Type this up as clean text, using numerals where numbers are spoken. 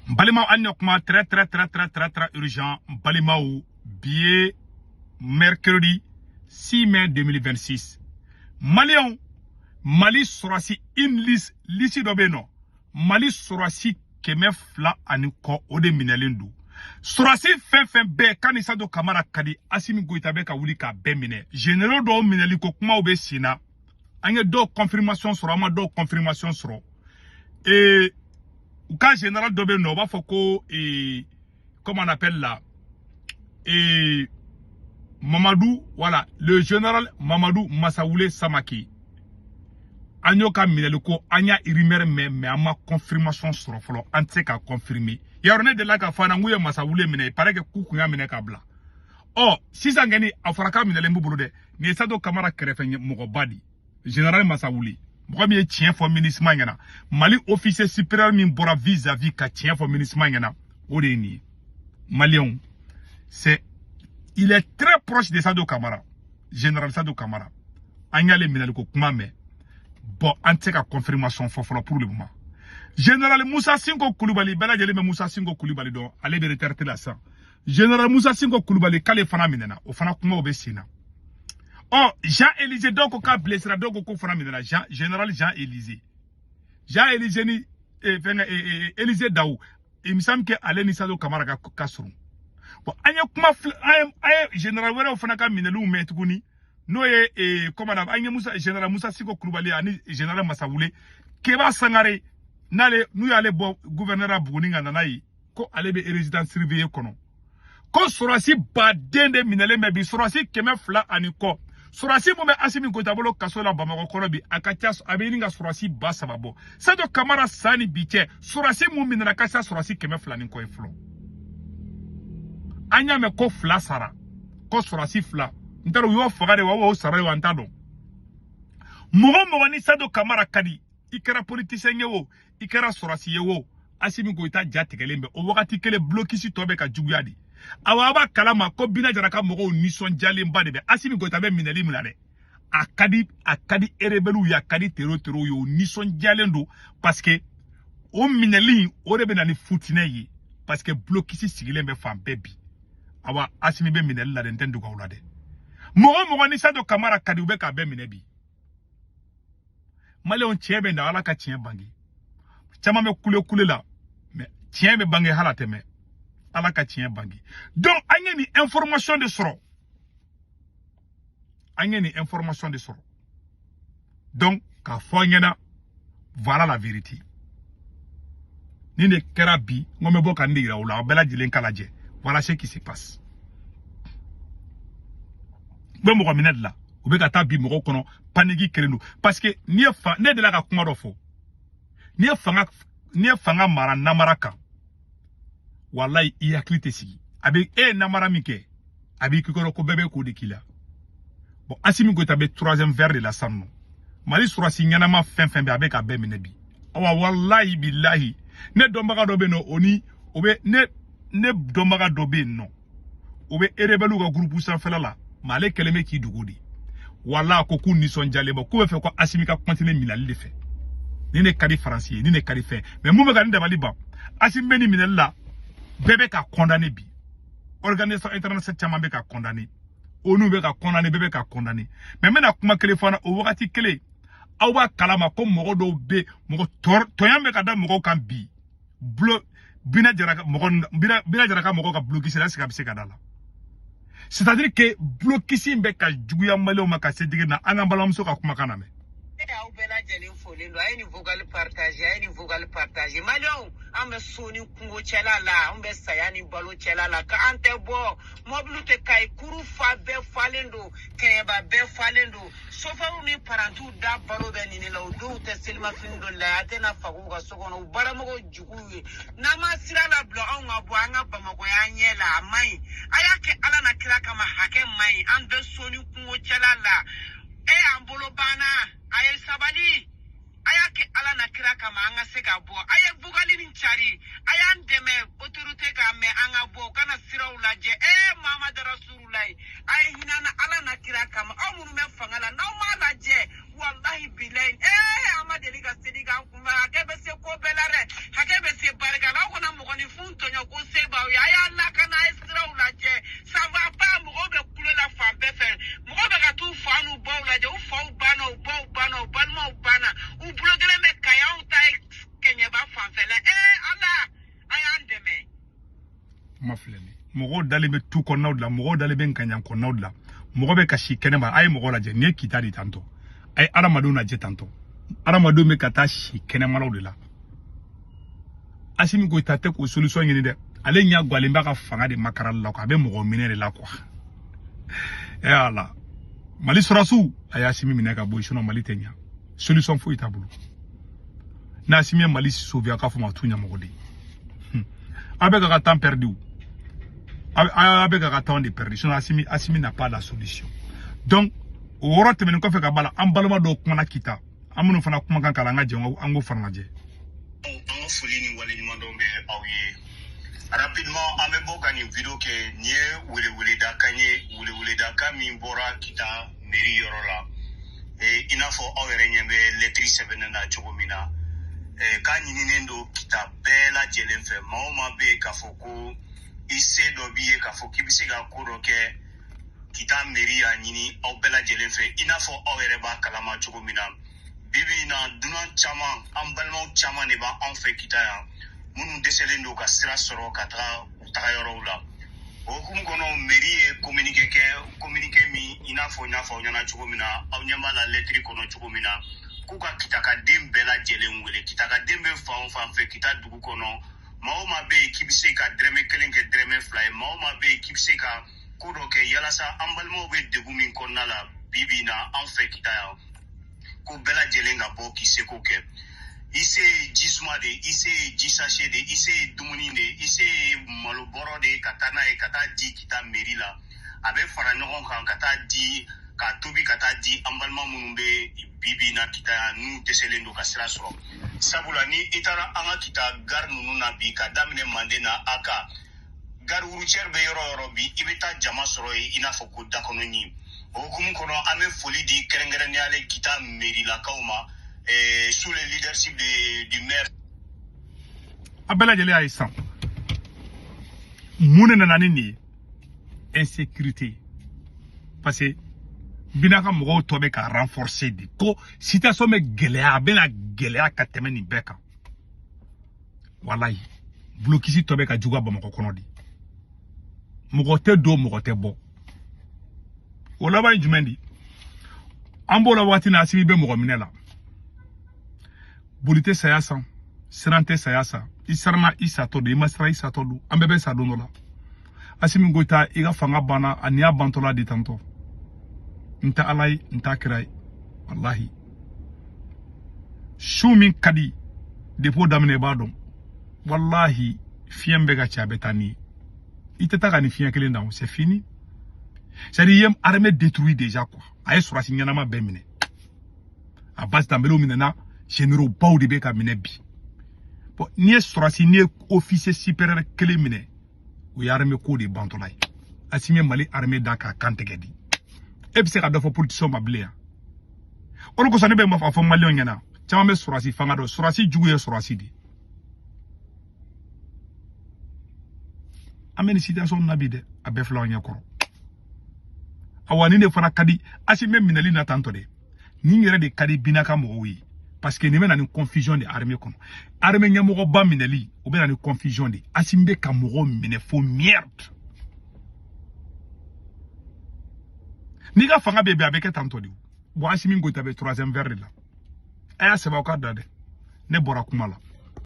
N balimaw, an ɲɔ kuma très très très très très très urgent. N balimaw, bi ye mercredi 6 mai 2026. Maliyɛnw, Mali sɔrɔsi, une liste, liste dɔ bɛ yen nɔ, Mali sɔrɔsi 200 ani kɔ, o de minɛlen don. Sɔrɔsi fɛn fɛn bɛɛ kan ni Sadio Kamara ka di, Asimi Goyita bɛ ka wuli k'a bɛɛ minɛ. Généraux dɔw minɛli ko kumaw bɛ sen na. An ye dɔw confirmation sɔrɔ, an ma dɔw confirmation sɔrɔ. U ka général dɔ bɛ yen nɔ, u b'a fɔ ko comment on appelle là, Mamadou, voilà, le général Mamadou Massawule Samake. An y'o ka minɛli ko, an y'a rumeur mɛn, mais an ma confirmation sɔrɔ fɔlɔ, an tɛ se ka confirmer. Yarɔ, ne delila ka fɔ an na k'u ye Masawule minɛ, il paraît que k'u kun y'a minɛ k'a bila. Ɔ sisan kɔni, a fɔra k'a minɛlen b'u bolo dɛ. Nin ye Sadio Kamara kɛrɛfɛ mɔgɔba de, général Masawule, mɔgɔ min ye tiɲɛ fɔ MINUSMA ɲɛna. Mali officier supérieur min bɔra vis-à-vis ka tiɲɛ fɔ MINUSMA ɲɛna, o de ye nin ye. Maliyɛnw, c'est il est très proche de Sadio Kamara, général Sadio Kamara. An y'ale minɛli ko kuma mɛn. Bon, an tɛ se ka confirmation fɔ fɔlɔ pour le moment. Général Musa Sinko Kulubali, bɛɛ lajɛlen bɛ Musa Sinko Kulubali dɔn, ale bɛ retraite la sisan. Général Musa Sinko Kulubali, k'ale fana minɛna, o fana kumaw bɛ sen na. Ɔ Jean Élysée, dɔw ko k'a blessera, dɔw ko k'o fana minɛna. Jean, général Jean Élysée, Jean Élysée ni fɛnkɛ Élysée Dawu, il me semble que ale ni Sadio Kamara ka surun. Bon, an ye kuma, an ye général wɛrɛw fana ka minɛliw mɛn tuguni, n'o ye comment on, an ye Musa, général Musa Siko Kulubali ani général Masawule. Keba Sangare, n'ale n'u y'ale bɔ gouverneur Buguni ka nana ye, ko ale bɛ résidence surveillée kɔnɔ, ko sɔrɔsi baden de minɛlen bɛ bi, sɔrɔsi 200 ani kɔ. Sɔrɔsi mun bɛ Asimi Goyita bolo kaso la Bamakɔ kɔnɔ bi, a ka ca, a bɛ ɲini ka sɔrɔsi 3000 bɔ. Sadio Kamara san ni bi cɛ, sɔrɔsi mun minɛna ka ca sɔrɔsi 200 ni kɔ ye fɔlɔ. An y'a mɛn ko fila sara, ko sɔrɔsi fila, n t'a dɔn u y'o faga de wa, o sara de wa, n t'a dɔn. Mɔgɔ mɔgɔ ni Sadio Kamara ka di, i kɛra politicien ye o, i kɛra sɔrɔsi ye o, Asimi Goyita ja tigɛlen bɛ. O wagati kelen, blocus tɔ bɛ ka juguya de. Awa, a b'a kalama ko Bina Jara ka mɔgɔw nisɔndiyalenba de bɛ Asimi Goyita bɛ minɛli min na dɛ. A ka di rebelles ye, a ka di terro terro ye, o nisɔndiyalen don, parce que o minɛli, o de bɛ na ni futinɛ ye, parce que blocus sigilen bɛ fan bɛɛ bi. Awa, Asimi bɛ minɛli la dɛ, n tɛ n dogo aw la dɛ. Mɔgɔ mɔgɔ ni Sadio Kamara ka di, u bɛ k'a bɛɛ minɛ bi. Maliyɛnw, tiɲɛ bɛ na, Ala ka tiɲɛ bange. Caman bɛ kule kule la, mais tiɲɛ bɛ bange hala tɛmɛ, Ala ka tiɲɛ bange. Donc an ye nin information de sɔrɔ, an ye nin information de sɔrɔ. Donc k'a fɔ an ɲɛna, voilà la vérité. Nin de kɛra bi. N ko n bɛ bɔ ka nin de yira u la, aw bɛɛ lajɛlen ka lajɛ. Voilà ce qui se passe. U bɛ mɔgɔ minɛ de la, u bɛ ka taa bi mɔgɔw kɔnɔ, panique kɛlen don, parce que n'i ye fa, ne delila ka kuma dɔ fɔ, n'i ye fanga mara namara kan, walayi, i hakili tɛ sigi. A bɛ e ye namara min kɛ, a b'i kɔrɔ ko bɛɛ bɛ k'o de k'i la. Bon, Asimi Goyita bɛ troisième verre de la sisan nɔ. Mali sɔrɔsi ɲɛnama fɛn fɛn bɛ, a bɛ ka bɛɛ minɛ bi. Awa, walayi bilahi, ne dɔnbaga dɔ bɛ yen nɔ, o ni o bɛ ne dɔnbaga dɔ bɛ yen nɔ, o bɛ rebelle ka groupe sanfɛla la, mais ale kɛlen bɛ k'i dogo de. Wala ko k'u nisɔndiyalen bɛ, k'u bɛ fɛ ko Asimi ka continuer minɛli de fɛ. Ni ne ka di Faransi ye, ni ne ka di fɛn, mais mun bɛ ka nin dabali ban? Asimi bɛ nin minɛli la, bɛɛ bɛ ka condamner bi. Organisation internationale caman bɛ ka condamner, ONU bɛ ka condamner, bɛɛ bɛ ka condamner. Mais n bɛna kuma kelen fana. O wagati kelen, aw b'a kalama ko mɔgɔ dɔw bɛ, mɔgɔ tɔɲɔ bɛ ka da mɔgɔw kan bi. Bulo Bina Jara ka mɔgɔ, Bina Jara ka mɔgɔw ka blocus la, est-ce que a bɛ se ka da la? C'est à dire que blocus in bɛ ka juguya maliyɛnw ma ka se digi na. An ka balimamuso ka kumakan lamɛn. Aw bɛɛ lajɛlen folen don. A ye nin vocal partage, a ye nin vocal partage. Maliyɛnw, an bɛ so ni kungo cɛla la, an bɛ saya ni balo cɛla la, ka an tɛ bɔ. Mɔbili tɛ kayi, kuru fa bɛɛ falen don, kɛɲɛba bɛɛ falen don. Sofɛriw ni parantiw da balo bɛ nin de la. O denw tɛ selimafini don la, a tɛna faga u ka so kɔnɔ, u baramɔgɔw juguw ye. N'an ma sira labila, anw ka bɔ an ka Bamakɔ y'an ɲɛ la, a man ɲi. A y'a kɛ Ala na kira kama, hakɛ man ɲi. An bɛ so ni kungo cɛla la, e y'an bolo banna. A ye sabali, a y'a kɛ Ala na kira kama, an ka se ka bɔ. A ye vocal nin cari, a y'an dɛmɛ, autorité k'a mɛn, an ka bɔ, u kana siraw lajɛ. Ee, Mamadu Rasululayi, a ye hinɛ na Ala na kira kama. Aw minnu bɛ fanga la, n'aw m'a lajɛ, walahi bilayi, ee, an ma deli ka seli k'an kunbɛn. Hakɛ bɛ se ko bɛɛ la dɛ, hakɛ bɛ se barika la. Aw kana mɔgɔ ni kɔfɛla. Ala, a y'an dɛmɛ. Kuma filɛ nin ye, mɔgɔw dalen bɛ tu kɔnɔnaw de la, mɔgɔw dalen bɛ ŋaɲan kɔnɔnaw de la, mɔgɔ bɛ ka si kɛnɛma. A ye mɔgɔ lajɛ, nin ye Kita de tantɔ. A ye adamadenw lajɛ tantɔ, adamadenw bɛ ka taa si kɛnɛmalaw de la. Assimi Goïta tɛ k'o solution ɲini dɛ, ale ɲɛ gwalen b'a ka fanga de makarali la quoi, a bɛ mɔgɔ minɛ de la quoi. Ala, Mali sɔrɔsiw, a ye Assimi minɛ ka bɔ yen, sinon Mali tɛ ɲa. Solution foyi t'a bolo. N'Assimi ye Mali sauver, a k'a fɔ ma t'u ɲɛmɔgɔ de ye. A bɛ ka ka temps perdu, a bɛ ka ka temps de perdu, sinon Assimi n'a pas la solution. Donc o yɔrɔ tɛmɛnen kɔfɛ ka b'a la, an balima dɔw kumana Kita, an minnu fana kumakan k'a la, an ka jɛ an k'o fana lajɛ. An ka foli ni waleɲumandɔn bɛ aw ye. Rapidement, an bɛ bɔ ka nin vidéo kɛ. Nin ye weleweledakan ye, weleweledakan min bɔra Kita mairie yɔrɔ la. I n'a fɔ aw yɛrɛ ɲɛ bɛ lettre sɛbɛnnen na cogo min na, k'a ɲininen don Kita bɛɛ lajɛlen fɛ, maa o maa bɛ yen k'a fɔ ko i se dɔ b'i ye, k'a fɔ k'i bɛ se ka ko dɔ kɛ, Kita mairie y'a ɲini aw bɛɛ lajɛlen fɛ. I n'a fɔ aw yɛrɛ b'a kalama cogo min na, bi bi in na, dunan caman, an balimaw caman de b'an fɛ Kita yan, minnu dɛsɛlen don ka sira sɔrɔ ka taga u taga yɔrɔw la. O hukumu kɔnɔ, mairie ye communiqué kɛ, communiqué min, i n'a fɔ n y'a fɔ aw ɲɛna cogo min na, aw ɲɛ b'a la lettre kɔnɔ cogo min na, k'u ka Kitakaden bɛɛ lajɛlen wele. Kitakaden bɛ fan o fan fɛ Kita dugu kɔnɔ, maa o maa bɛ yen k'i bɛ se ka dɛrɛmɛ kelen kɛ dɛrɛmɛ fila ye, maa o maa bɛ yen k'i bɛ se ka ko dɔ kɛ yalasa an balimaw bɛ degun min kɔnɔna la bi bi in na an fɛ Kita yan, ko bɛɛ lajɛlen ka bɔ k'i seko kɛ. I se ye ji suma de, i se ye ji sachet de, i se ye dumuni de, i se ye malo bɔrɔ de, ka taa n'a ye ka taa di Kita mairie la. A bɛ fara ɲɔgɔn kan ka taa di, k'a tobi ka taa di an balima minnu bɛ bi bi in na Kita yan, n'u dɛsɛlen don ka sira sɔrɔ. Sabula ni i taara an ka Kita gare ninnu na bi, ka daminɛ Manden na, a ka gare routière bɛ yɔrɔ o yɔrɔ bi, i bɛ taa jama sɔrɔ yen i n'a fɔ ko dakɔnɔɲin. O hukumu kɔnɔ, an bɛ foli di kɛrɛnkɛrɛnnenya la Kita mairie-lakaw ma, sous le leadership du maire. A bɛɛ lajɛlen y'a ye sisan, mun de nana ni nin ye? Insécurité, parce que bina ka mɔgɔw tɔ bɛ ka renforcer de, ko situation bɛ gɛlɛya, a bɛna gɛlɛya ka tɛmɛ nin bɛɛ kan. Walayi, blocus tɔ bɛ ka juguya Bamakɔ kɔnɔ de, mɔgɔ tɛ don, mɔgɔ tɛ bɔ. O laban ye jumɛn di? An b'o la waati na, Assimi bɛ mɔgɔ minɛ la. Boli tɛ saya san, siran tɛ saya san. I siranna i satɔ don, i ma siran i satɔ don, an bɛɛ bɛ sa don dɔ la. Assimi Goïta, i ka fanga banna, a n'i y'a bantɔla de tantɔ. N tɛ Ala ye, n t'a kira ye, walahi. Su min ka di depuis o daminɛ, i b'a dɔn, walahi, fiɲɛ bɛ ka ci, a bɛ taa ni ye. I tɛ taa ka nin fiɲɛ kelen dan, c'est fini. C'est à dire i ye armée détruit déjà quoi. A ye sɔrɔsi ɲɛnama bɛɛ minɛ, a base danbelew minɛna, généraux baw de bɛ ka minɛ bi. Bon, n'i ye sɔrɔsi, n'i ye officier supérieur kelen minɛ, o ye armée ko de bantɔla ye. Assimi ye Mali armée da k'a kan tigɛ di. E bɛ se ka dɔ fɔ politicien ma bilen yan? O de kosɔn ne bɛ a fɔ maliyɛnw ɲɛna, caman bɛ sɔrɔsi fanga dɔn, sɔrɔsi jugu ye sɔrɔsi de. An bɛ nin situation na bi dɛ, a bɛɛ filɛ anw ɲɛ kɔrɔ. Awa, nin de fana ka di Assimi minɛli na tantɔ dɛ, nin yɛrɛ de ka di Binaka mɔgɔw ye, parce que nin bɛ na ni confusion de armée kɔnɔ. Armée ɲɛmɔgɔba minɛli, o bɛ na ni confusion de. Assimi bɛ ka mɔgɔw minɛ fo merde. N'i ka fanga bɛ bi, a bɛ kɛ tantɔ de. Bon, Assimi Goïta bɛ troisième verre de la. A y'a sɛbɛn aw ka da dɛ, ne bɔra kuma la.